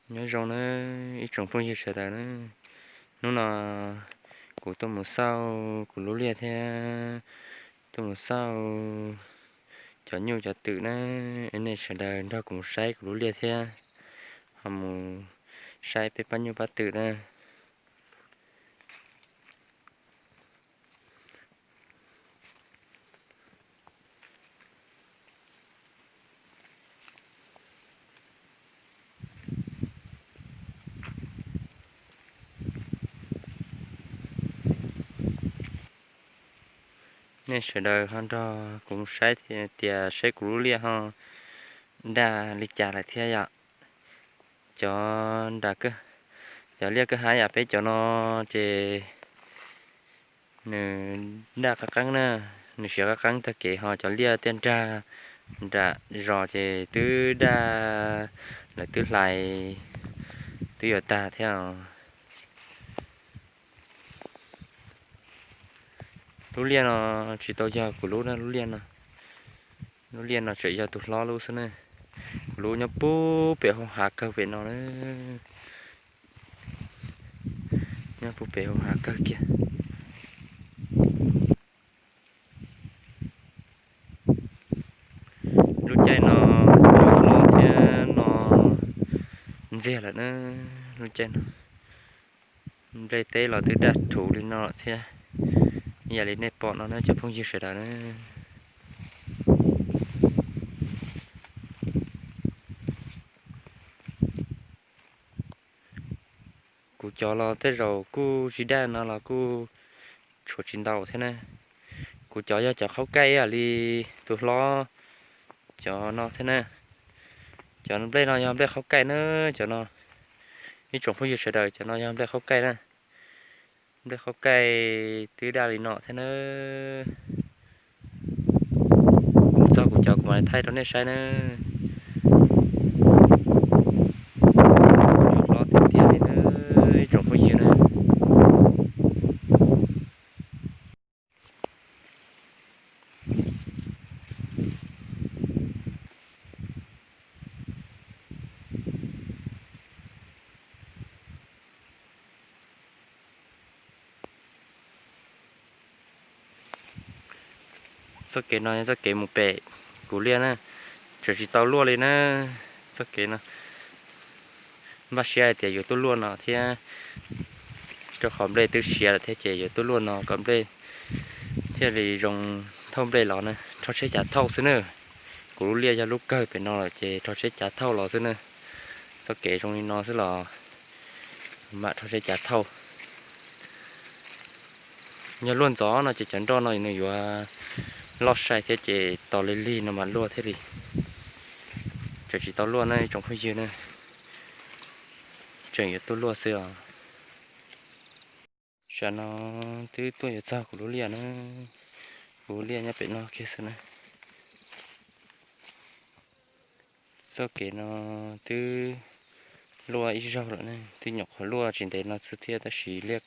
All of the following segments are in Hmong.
Nyob zoo na ib tsoom phooj ywg sawv daws na, hnub no kuv tuaj mus xauj kuv lub liaj thiab tuaj mus xauj cov nyuj cov twm na, es nej sawv daws nrog kuv mus saib kuv lub liaj thiab ho mus saib peb pab nyuj pab twm na. Nej sawv daws ho nrog kuv mus saib tias saib kuv lub liaj ho daj li cas lawm thiab yom. Cov, cov liaj kwj ha yam peb cov no ces nws daj qab qeeb na, nws siav qab qeeb tag kev ho cov liaj tiaj nrag nram zos ces twb daj, lawv twb hlais, twb yuav tag thiab. Lub liaj no tsis tau yog kuv lub na, lub liaj no, lub liaj no tseem yog tus hlob lub xwb na. Kuv lub nyob puag pem hauv hav kawg pem no na, nyob puag pem hauv hav kawg kiag. Lub caij no cua hlob thiab no ntxiag lawm na. Lub caij no nplej teb los twb daj rhuv li no lawm thiab, ib yam li nej pom no na cov phooj ywg sawv daws na. Kuv cov los tej zaum kuj tsis daj no los kuj tshuav tsis ntau thiab na. Kuv cov yog cov khaub kaij ib yam li tus hlob cov no thiab na. Cov nplej no yog nplej khaub kaij na, cov no, ib tsoom phooj ywg sawv daws, cov no yog nplej khaub kaij na. Nplej khaub kaij twb daj li no thiab na. Txog kuv cov kuv mam li thaij rau nej saib na. Cua hlob tiag tiag li na, ib tsoom phooj ywg na. Txoj kev no yog txoj kev mus pem kuv liaj na, tseem tsis tau luaj li na. Txoj kev no npaj siab hais tias yuav tuaj luaj no thiab, rau qhov nplej twb siav lawm thiab ces yuav tuaj luaj no kom nplej thiaj li zoo thauj nplej los na. Rho tsheb cav thauj xwb na. Kuv lub liaj yog lub kawg pem no lawm ces rho tsheb cav thauj los xwb na. Txoj kev zoo li no xwb los mam rho tsheb cav thauj. Yog luaj ntxov no ces cov nroj no nws yuav loj sai thiab ces tos lig lig no mas luaj thiaj li. Tseem tsis tau luaj na ib tsoom phooj ywg na, tseem yuav tuaj luaj xwb os. Tam sim no twb tuaj yuav txog kuv lub liaj na, kuv lub liaj nyob pem no kiag xwb na. Txoj kev no twb luaj ib zaug lawm ne, twb nyuam qhuav luaj tsis ntev no xwb thiab, tab sis liaj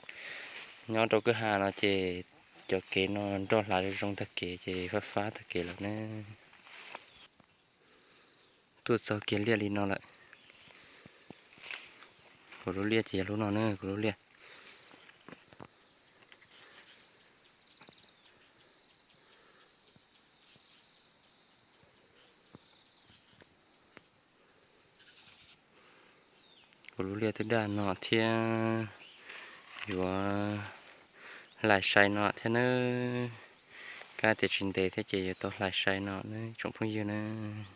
nyob rau kwj ha no ces cov kev no nroj hlav zoo tag kev ces fab fab tag kev lawm ne. Tuaj txog kiag liaj li no lawm. Kuv lub liaj ces yog lub no na, kuv lub liaj. Kuv lub liaj twb daj no thiab, yuav hlais sai no thiab nawb. Kab tias tsis ntev thiab ces yuav tau hlais sai no nawb tsoom phooj ywg nawb.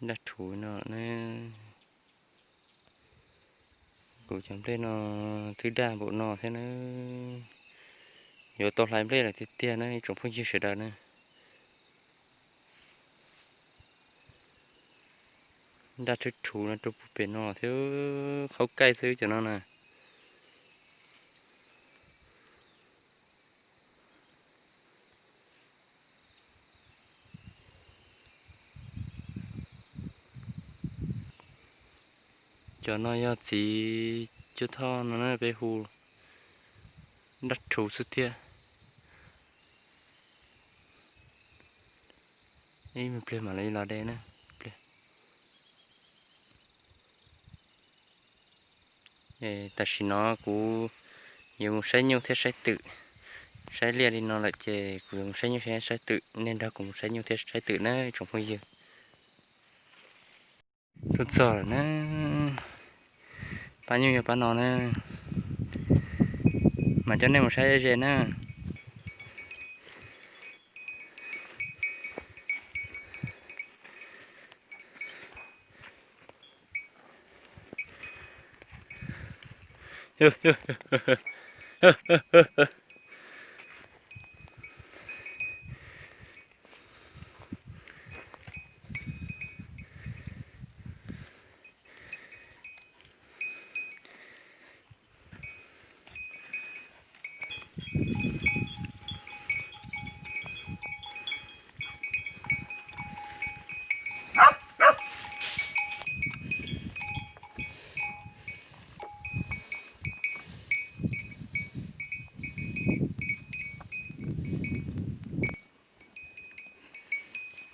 Daj rhuv no ne. Kuv cov nplej no twb daj npaum no thiab nawb. Yuav tau hlais nplej lawm tiag tiag na ib tsoom phooj ywg sawv daws na. Daj rhuv rhuv no rau puag pem no thiab, qhaub kaij xwb cov no na. Cov no yog txiv cuab thoj no na, peb hu daj rhuv xwb thiab. Ib me pliag mam li los de na. Tam sim no kuv yuav mus saib nyuj thiab saib twm. Saib liaj li no lawm ces kuv yuav mus saib nyuj thiab saib twm, nej nrog kuv mus saib nyuj thiab saib twm na tsoom phooj ywg. Tuaj txog lawm na. Pab nyuj yog pab no na. Mas coj nej mus saib ze na.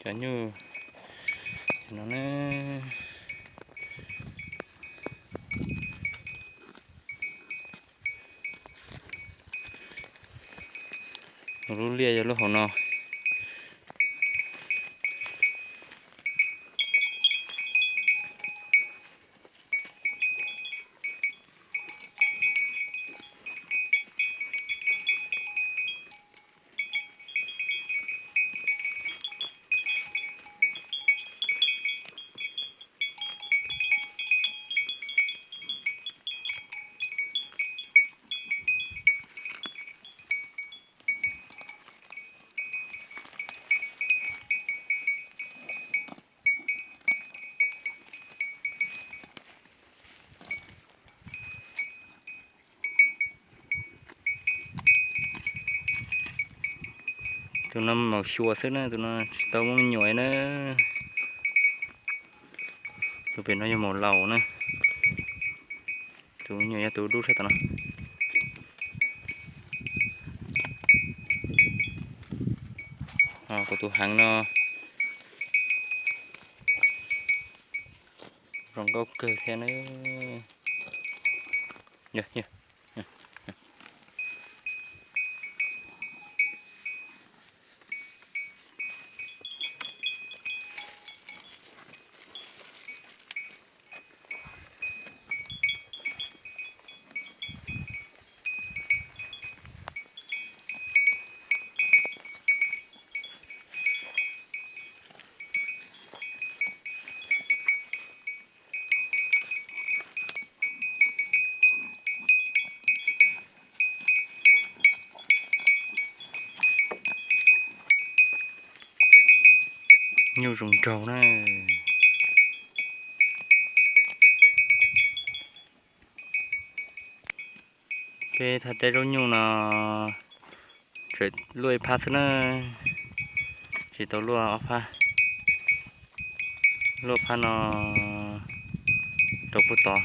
Cov nyuj no na. Lub liaj yog lub hauv no. Tus no maum xyuas xwb na, tus no tsis tau muaj me nyuam na. Tus pem no yog maum laus na. Tus me nyuam yog tus dub sab tom no. Kuv tus heev no zoo nkauj kawg thiab na. Nyuj zoo nraug na. Peb thaj teb zaub nyuj no tseem luaj ib phab xwb na, tsis tau luaj ob phab. Luaj phab no rau puag tod.